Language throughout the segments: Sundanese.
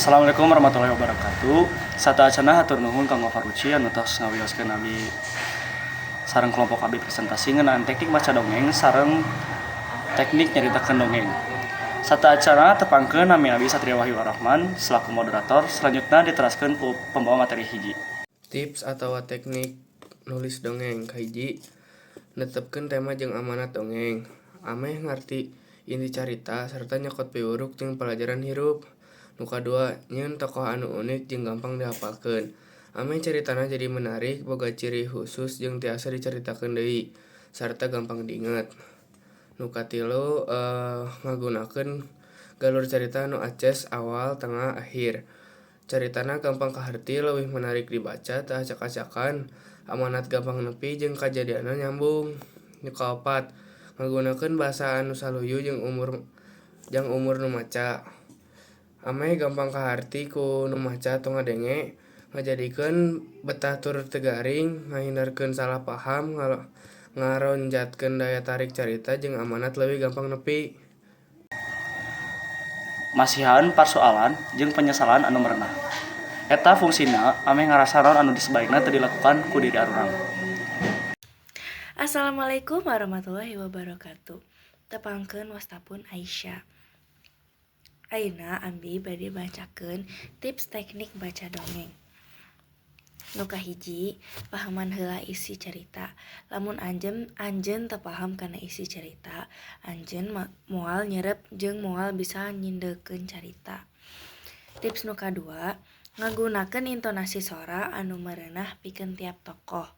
Assalamualaikum warahmatullahi wabarakatuh. Sateuacanna hatur nuhun kanggo Faruci anu tos ngawioskeun abdi sareng kelompok abdi presentasi ngeunaan teknik maca dongeng sareng teknik nyaritakeun dongeng. Sateuacanna tepangkeun, nami abdi Satria Wahyu Arrahman selaku moderator, selanjutnya diteraskeun ku pembawa materi hiji. Tips atau teknik nulis dongeng. Kahiji, netepkeun tema jeung amanat dongeng ameh ngarti inti carita sarta nyokot piwuruk jeung palajaran hirup. Nu kadua, nyieun tokoh anu unik jeung gampang dihapalkeun ameh caritana jadi menarik, boga ciri khusus jeung tiasa dicaritakeun deui sarta gampang diinget. Nu katilu, ngagunakeun galur carita anu aces awal, tengah, akhir. Caritana gampang kaharti, leuwih menarik dibaca, teu acak-acakan, amanat gampang nepi jeung kajadianna nyambung. Nu kaopat, ngagunakeun basa anu saluyu jeung umur jang umur nu maca ameh gampang kaharti ku nu maca atau ngadenge, ngajadikeun betah tur teu garing, ngahindarkeun salah paham, ngaronjatkeun daya tarik carita jeung amanat leuwih gampang nepi. Masihan parsoalan jeung penyesalan anu merenah. Eta fungsina ameh ngarasa naon anu sebaikna teu dilakukan ku diri arurang. Assalamualaikum warahmatullahi wabarakatuh. Tepangkeun, wasta pun Aisyah. Ayeuna abdi bade bacakeun tips teknik baca dongeng. Nu kahiji, pahaman heula isi carita. Lamun anjeun teu paham kana isi carita, anjeun moal nyerep jeung moal bisa nyindeukeun carita. Tips nu kadua, ngagunakeun intonasi sora anu merenah pikeun tiap tokoh.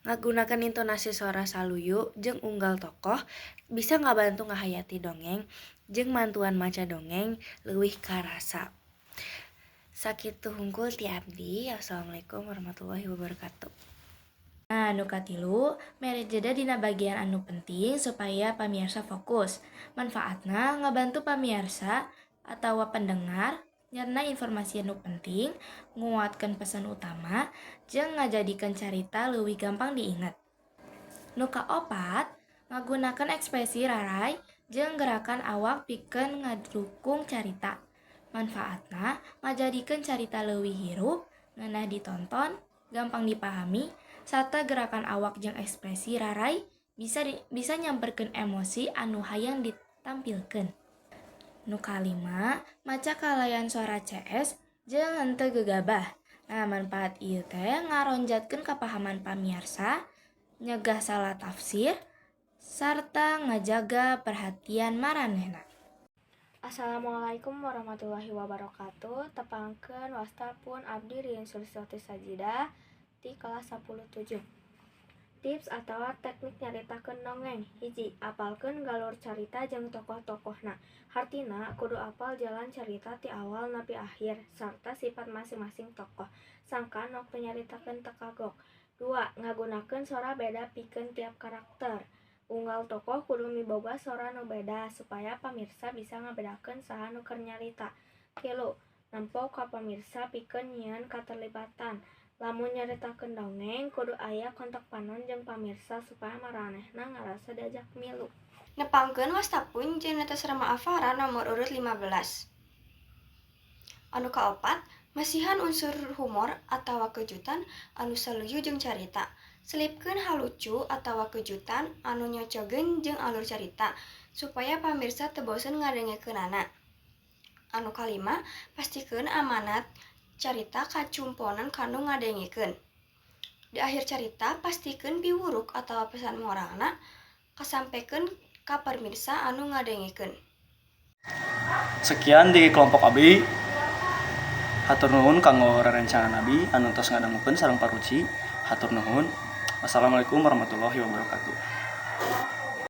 Ngagunakeun intonasi sora saluyu jeung unggal tokoh bisa ngabantu ngahayati dongeng jeung mantuan maca dongeng leuwih karasa. Sakitu hungkul ti abdi. Wassalamualaikum warahmatullahi wabarakatuh. Nah, nu katilu, mere jeda dina bagian anu penting supaya pamiarsa fokus. Manfaatna ngabantu pamiarsa atawa pendengar nyerna informasi anu penting, nguatkeun pesan utama, jeung ngajadikeun carita leuwih gampang diinget. Nu kaopat, ngagunakeun ekspresi raray jeung gerakan awak pikeun ngadukung carita. Manfaatna ngajadikeun carita leuwih hirup, ngeunah ditonton, gampang dipahami, sarta gerakan awak jeung ekspresi raray bisa nyamperkeun emosi anu hayang ditampilkeun. Nu kalima, maca kalayan sora cees jeung henteu gegabah. Nah, manfaat ieu teh ngaronjatkeun kapahaman pamiarsa, nyegah salah tafsir, sarta ngajaga perhatian maranehna. Assalamualaikum warahmatullahi wabarakatuh. Tepangkeun, wasta pun abdi Ririn Sulistyowati Sajida ti kelas 10 7. Tips atawa teknik nyaritakeun dongeng. Hiji, apalkeun galur carita jeung tokoh-tokohna. Hartina kudu apal jalan carita ti awal nepi akhir sarta sifat masing-masing tokoh, sangkan waktu nyaritakeun teu kagok. Dua, ngagunakeun sora beda pikeun tiap karakter. Unggal tokoh kudu miboga sora nu beda supaya pamirsa bisa ngabedakeun saha nu keur nyarita. Tilu, nempo ka pamirsa pikeun nyieun katerlibatan. Lamun nyaritakeun dongeng kudu aya kontak panon jeung pamirsa supaya maranehna ngarasa diajak milu. Nepangkeun, wasta pun Jenata Serma Afara nomor urut 15. Anu kaopat, masihan unsur humor atawa kejutan anu saluyu jeung carita. Selipkeun hal lucu atawa kejutan anu nyocogeun jeung alur carita supaya pamirsa teu bosen ngadengekeunana. Anu kalima, pastikeun amanat carita kacumponan ka nu ngadengekeun. Di akhir carita pastikeun piwuruk atawa pesan moralna kasampekeun ka pamirsa anu ngadengekeun. Sekian di kelompok abdi. Hatur nuhun kanggo rerencangan abdi anu tos ngadangukeun sareng paruci. Hatur nuhun. Wassalamualaikum warahmatullahi wabarakatuh.